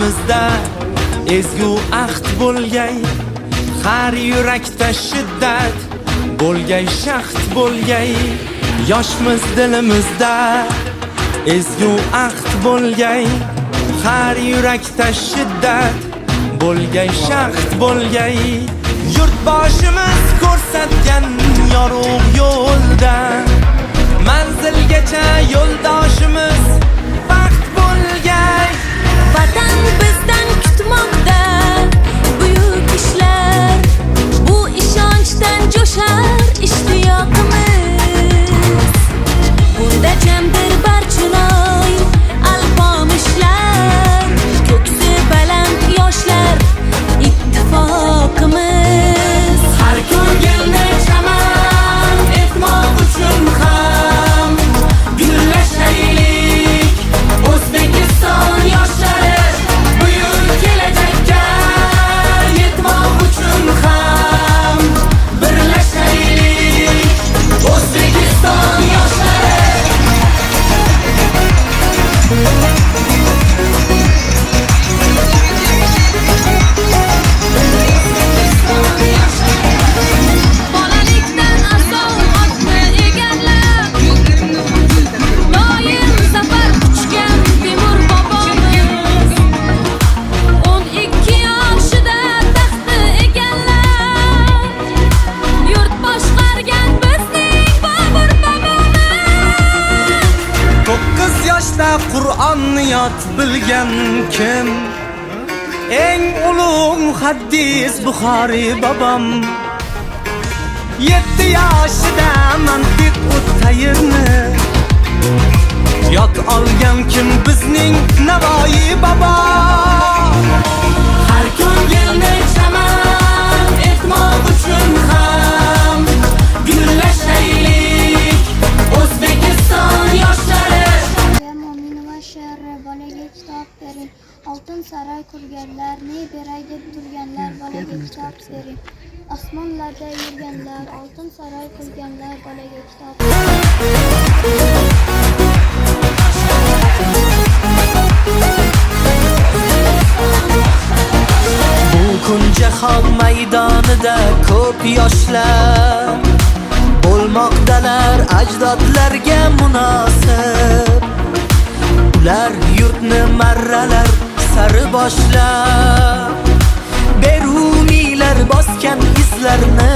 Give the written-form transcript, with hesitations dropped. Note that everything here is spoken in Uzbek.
Dilimizda ezgu ahd bo'lgay, har yurakda shiddat bo'lgay, shahd bo'lgay. Yoshmiz, dilimizda ezgu ahd bo'lgay, har yurakda shiddat bo'lgay, shahd bo'lgay. Yurtboshimiz ko'rsatgan yorug' yo'lda manzilgacha yo'ldoshimiz baxt bo'lgay. Vatan bizdan kutmoqda buyuk ishlar. Bu ishonchdan jo'shar ishtiyoqimiz. Bunda jamdir Barchinoy, Alpomishlar, ko'ksi baland yoshlar ittifoqimiz. Har ko'ngilni chaman etmoq uchun ham gullashaylik. O'zbekiston yoshlari, buyuk kelajakka yetmoq uchun ham birlashaylik. O'zbekiston yoshlari. Bolalikdan asov otni egallab, doim zafar quchgan Temur bobomiz. 12 yoshida taxtni egallab, yurt boshqargan bizning Bobur bobomiz. 9 yoshda Qur'onni yod bilgan kim? Eng ulug' muhaddis Buxoriy bobom. 7 yoshida mantiq tayrni yod olgan kim? Bizning Navoiy bobo. Har ko'ngilni chaman etmoq uchun ham gullashaylik. O'zbekiston yoshlari. Mo'minova she'ri. Bolaga kitob bering. Oltin saroy qurganlar, ne beray deb turganlar, bolaga kitob bering. Osmonlarda yurganlar, oltin saroy qurganlar, bolaga kitob. Bu kun jahon maydonida ko'p yoshlar bo'lmoqdalar ajdodlarga munosib. Ular yurtni marralar sari boshlab, Beruniylar bosgan izlarni.